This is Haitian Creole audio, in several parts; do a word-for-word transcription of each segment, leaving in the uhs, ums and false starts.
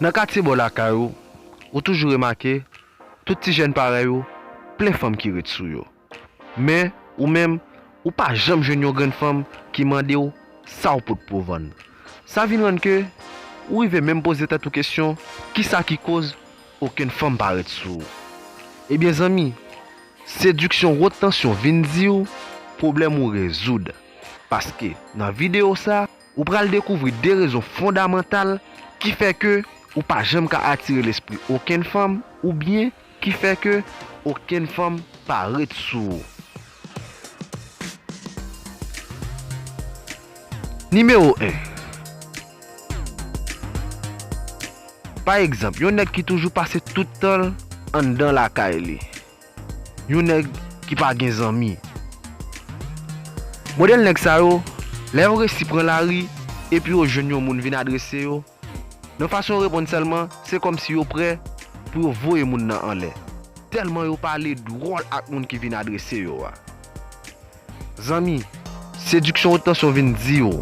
Nan katye bò lakay ou, ou toujou remake, tout ti jèn parèy ou, plen fanm ki ret sou yo. Men, ou menm, ou pa janm jwenn yon grenn fanm ki mande w sa w pot pou vann. Sa vin rann ke ou rive menm poze tèt ou kesyon, kisa ki koz okenn fanm pa ret sou ou? Ebyen, zanmi, sediksyon wot tansyon vin di w pwoblèm ou rezoud. Paske, nan videyo sa, ou pral dekouvri de rezon fondamantal ki fè ke ou pa janm ka atire lespri okenn fanm, oubyen ki fè ke okenn fanm pa ret sou ou. Nimewo en. Pa egzanp, yon nèg ki toujou pase tout tan l anndan lakay li. Yon nèg ki pa gen zanmi. Modèl nèg sa yo, lè yo resi pran lari epi yo jwenn yon moun vin adrese yo, nan fason yo reponn sèlman, se kòmsi yo prè pou yo voye moun nan anlè. Tèlman yo pale dwòl ak moun ki vin adrese yo a. Zanmi, sediksyon wot tansyon vin di w,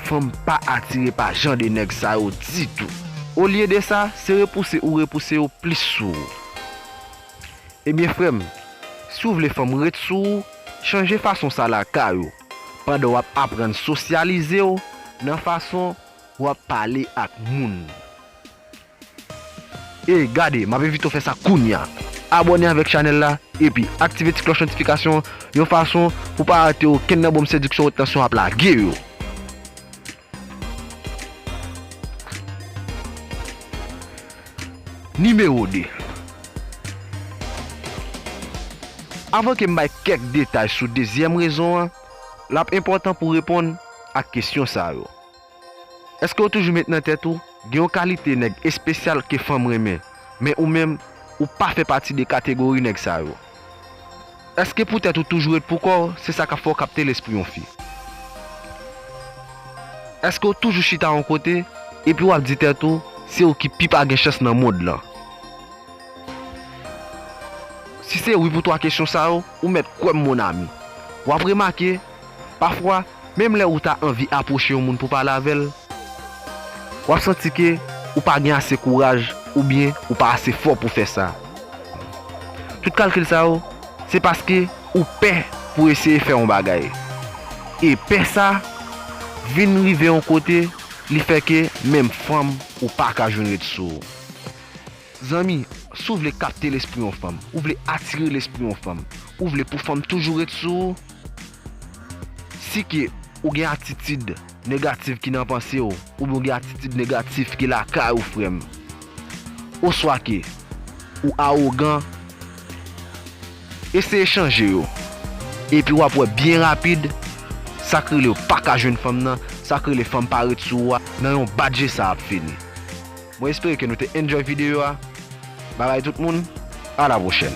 fanm pa atire pa jan de nèg sa yo ditou. Olye de sa, se repouse ou repouse yo plis sou ou. Ebyen, frè m, si w vle fanm ret sou ou, chanje fason sa lakay ou, pandan w ap aprann sosyalize w nan fason w ap pale ak moun. E gade, m ap envite w fè sa kounye a. Abòne avèk chanèl la, epi aktive ti klòch notifikasyon an, yon fason pou w pa rate okenn nan bonm sediksyon wot tansyon ap lage yo. Nimewo de. Avan ke m bay kèk detay sou dezyèm rezon an, l ap enpòtan pou w reponn ak kesyon sa yo. Èske w toujou met nan tèt ou, gen yon kalite nèg espesyal ke fanm renmen, men ou menm, ou pa fè pati de kategori nèg sa yo? Èske poutèt ou toujou ret pou kò w, se sa k ap fè w kapte lespri yon fi? Èske w toujou chita yon kote, epi w ap di tèt ou, se ou ki pi pa gen chans nan mond lan? Si se wi pou twa kesyon sa yo, ou mèt kwè m, mon ami. W ap remake, pafwa, menm lè ou ta anvi apwoche yon moun pou pale avè l, w ap santi ke ou pa gen ase kouraj oubyen ou pa ase fò pou fè sa. Tout kalkil sa yo, se paske ou pè pou eseye fè yon bagay. E pè sa vin rive yon kote, li fè ke menm fanm ou pa ka jwenn ret sou ou. Zanmi, si w vle kapte lespri yon fanm, ou vle atire lespri yon fanm, ou vle pou fanm toujou ret sou ou, si ke ou gen atitid negatif ki nan panse w, oubyen w gen atitid negatif ki lakay ou, frè m, oswa ke ou awogan, eseye chanje yo. Epi w ap wè byen rapid, sa k rele w pa ka jwenn fanm nan, sa k rele fanm pa ret sou ou a, nan yon bat je sa ap fini. Mwen espere ke nou te enjoy videyo a. Babay tout moun, a la pwochèn.